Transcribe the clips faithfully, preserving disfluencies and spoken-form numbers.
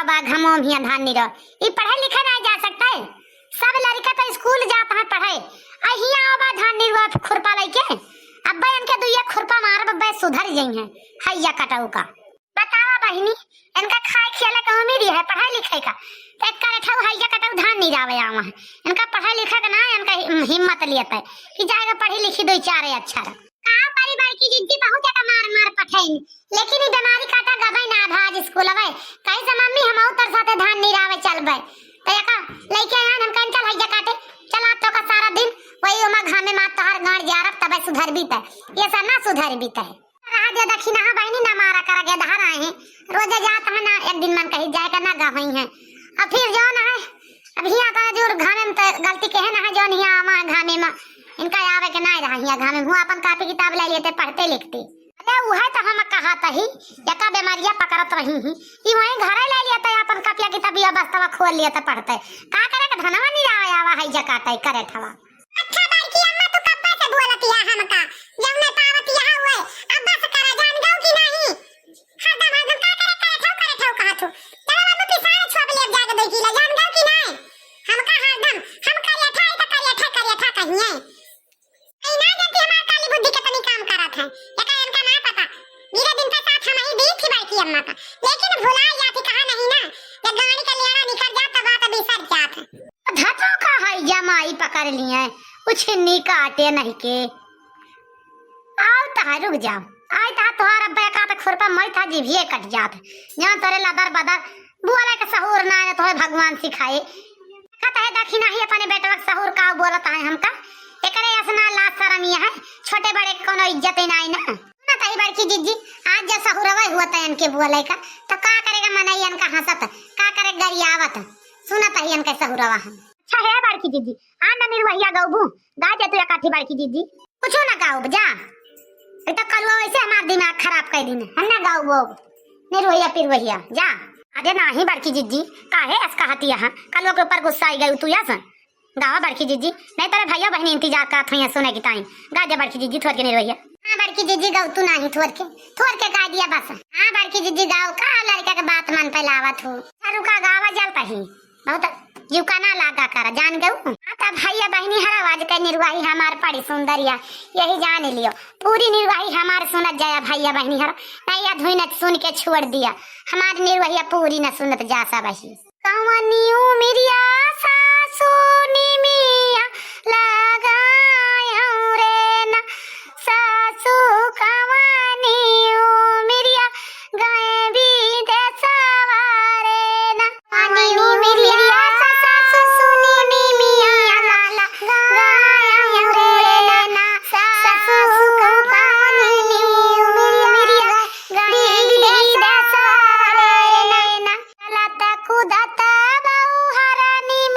बा घमो में हियाँ धान निरो। ई पढ़े लिखे नाहीं जा सकते। सब लड़िका तो स्कूल जात हैं पढ़े। आ हियाँ आवा धान निरुआ खुरपा लइके। अब्बे इनके दुइया खुरपा मारब, अब्बे सुधर जइहैं। हइया कटऊ का। बतावा बहिनी, इनका खाए खियाले के उम्मीद है पढ़े लिखे का। तो एक करे ठऊ हइया कटऊ धान निरावे आवा है। इनका पढ़े लिखे का ना, इनका हिम-, हिम्मत लियत है कि जाएगा पढ़ी लिखी दो चार अक्षर। का करी बड़की जिज्जी, बहुत ज्यादा मार मार पठैन, लेकिन ई बीमारी काटा गबै ना भा आज स्कूल अबै। कही से मम्मी हम और तर साथे धान निरावे चलबै। तो एका लइके आन हम कहन चल हइया काटे, चल आज तो का सारा दिन वही ओमा घामे मा तोहार गाड़ जारब तबै सुधर बीते। ये सब ना सुधर बीते है। रहा दे दखिनहा बहिनी ना मारा करा गे धार आए हैं। रोजे जात है ना एक दिन मन कही जाए का ना गवई है। अब फिर जो ना है, अब हियाँ तो जो घामे में तो गलती कहे ना है, जो नहीं आवा है घामे में, इनका आवे के ना रहा हियाँ घामे में, हुआ अपन कापी किताब ले लेते, पढ़ते लिखते। अरे उहे तो हम कहत ही, एका बीमारिया पकड़त रही ही, ई वहीं घरे ले लेते, अपन कापिया किताबिया बस्तवा खोल लेते पढ़ते। का करे के धनवा नहीं आवे आवा है जकाते करे ठवा। अच्छा बड़की अम्मा, तू कब्बे से बोलत या हमका, जौने पावत यहाँ हुए, अब बस करा, जान गऊ कि नहीं? हरदम हरदम का करे, करे ठौ, करे ठौ कहत हो। चलो बाबू, पिसारे छुआ पे ले जाके दे किला, जान गऊ कि नहीं? हमका हरदम, हम करिया ठा, ई तो करिया ठा, करिया ठा कहिए। ई ना जानती हमार काली बुद्धि कितनी काम करत है, एका इनका ना पता। मेरे दिन का साथ हम ही दी थी बड़की अम्मा का, लेकिन भुला जाती कहा नहीं ना, जब गाड़ी का लेना निकल जात तो बात बिसर जात है। धतो का है जमाई पकड़ लिए, उछिन्नी काटे नहीं के। आओ तहा रुक जाओ, आई तहा तोहार अब्बे का पे खुरपा मई था जिभिए कट जात। जहाँ तोरे लदर बदर, बोले के सहूर ना है तोहे भगवान सिखाए। कहता है दखिनही अपने बेटवा के सहूर का बोलत है हमका। एकरे असना लाज शरम ये है, छोटे बड़े के कोनो इज्जत ही ना है ना। सुनत ही बड़की जिज्जी, आज जे सहुरवा हुआ त इनके बोले का, तो का करेगा मनई इनका हंसत, का करे गरियावत। सुनत ही इनके सहुरवा हम। अच्छा है बड़की जिज्जी, आ ना निरुवहिया गौबू, गा दे तू एकाठी बड़की जिज्जी। कुछो ना गाउब, जा। ए तो कलुआ वैसे हमार दिमाग खराब कर दिन, हम ना गाउब। निरुवहिया पिरुवहिया, जा। अरे नाही बड़की जिज्जी, काहे अस कहती यहाँ? कलुआ के ऊपर गुस्सा आई गई तू यस? गावा बड़की जिज्जी, नहीं तेरे भैया बहनी इंतजार करत हुई सुने की टाइम। गा दे बड़की जिज्जी थोर के निरुवहिया। हाँ बड़की जिज्जी गाओ तू नाही थोर के, थोर के गा दिया बस। हाँ बड़की जिज्जी गाओ का लड़का के बात मन पे लावत हो। रुका गावा जल पही, बहुत युका ना लागा कर जान गऊ। हाँ तब भैया बहनी हर आवाज के निरुवाही हमार पड़ी सुंदरिया, यही जान लियो। पूरी निरुवाही हमार सुनत जाया भैया बहनी हर, नहीं या धुन सुन के छोड़ दिया। हमार निरुवहिया पूरी न सुनत जा सब ही। कवनी उमिरिया सासू निमिया लगायौ रे ना, सासू कवनी उमिरिया गए विदेशवा रे ना। कवनी उमिरिया सासू निमिया लगायौ रे ना, सासू कवनी उमिरिया गए विदेशवा रे ना। चलत कूदत बउहरनी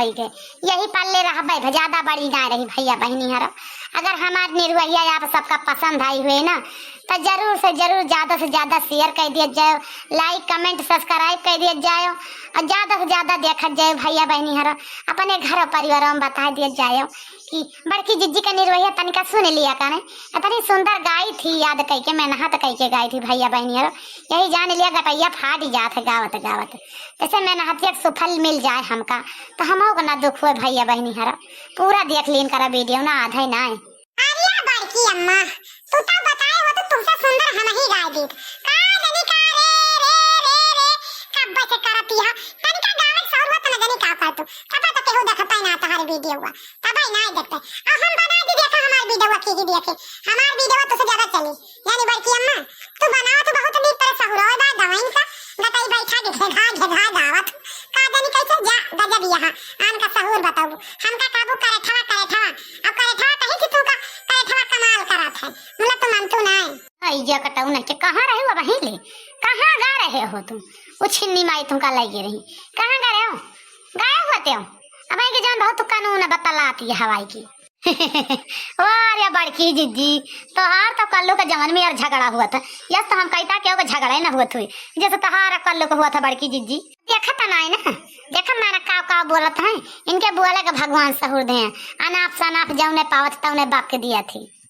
कही के यही पल्ले रहबे, भ-, ज्यादा बड़ी ना रही भैया बहिनी हरो। अगर हमार निरहुआ आप सबका पसंद आई हुए ना, तो जरूर से जरूर ज्यादा से ज्यादा share कर दिया जाए, like, comment, subscribe कर दिया जाए, और ज्यादा से ज्यादा देखत जाए भैया बहिनी हरो। अपने घर परिवार में बता दिया जाए कि बड़की जिज्जी का निरहुआ तनिका सुन लिया कने, इतनी सुंदर गाई थी, याद कई के, मेहनत कई के गाई थी भैया बहिनी हरो। यही जान लिया गटैया फाट जात है गावत गावत। जैसे मेहनतिया के सुफल मिल जाए हमका, तो हमहू को ना दुख हुए भैया बहिनी हरो। पूरा देख लीन करा video ना, आधा ही ना है। अरे बड़की अम्मा, तू तो बताए हो तो तुमसे सुंदर हम ही गाय दीत। का जनी का रे, रे, रे, रे, कब से करती है? तनिका गावे सौर हो तो न जनी का कर तू। तब तो केहू देखता ही ना तोहर video हुआ। तब ही ना देखते। अब हम बना दी देखा हमार video हुआ की ही देखे। हमार video हुआ तुझसे ज्यादा चली। यानी बड़की अम्मा, तू बनाओ तो बहुत नीक तरह सहुरो बा गवाइन का। गटई बैठा के घेघा, घेघा गावत। का जनी कैसे जा गजब यहाँ। आन का सहूर बताऊ। हमका काबू करे ठवा, करे ठवा। अब करे ठवा कहीं कि तू का करे ठवा कमाल करत है। मुला तू मन तू नाय। अइया कटऊ नहीं के कहाँ रहे हो वहीं ले? कहाँ गा रहे हो तुम? वो छिन्नी माई तुमका लगे रही। कहाँ गा रहे हो? गायब होते हो। अब आएंगे जान बहुत कानून बतलाती है हवाई की। वाह रे बड़की जिज्जी, तोहार तो कल्लू के जवन में यार झगड़ा हुआ था। यस तो हम कहता केहू के झगड़ा ही ना हुआ था, जैसे तोहार कल्लू के हुआ था बड़की जिज्जी। देखत ना है ना, देखत ना ना का का बोलत है। इनके बोले के भगवान सहूर दे, अनाप शनाप जौने पावत तौने बक दिया थी।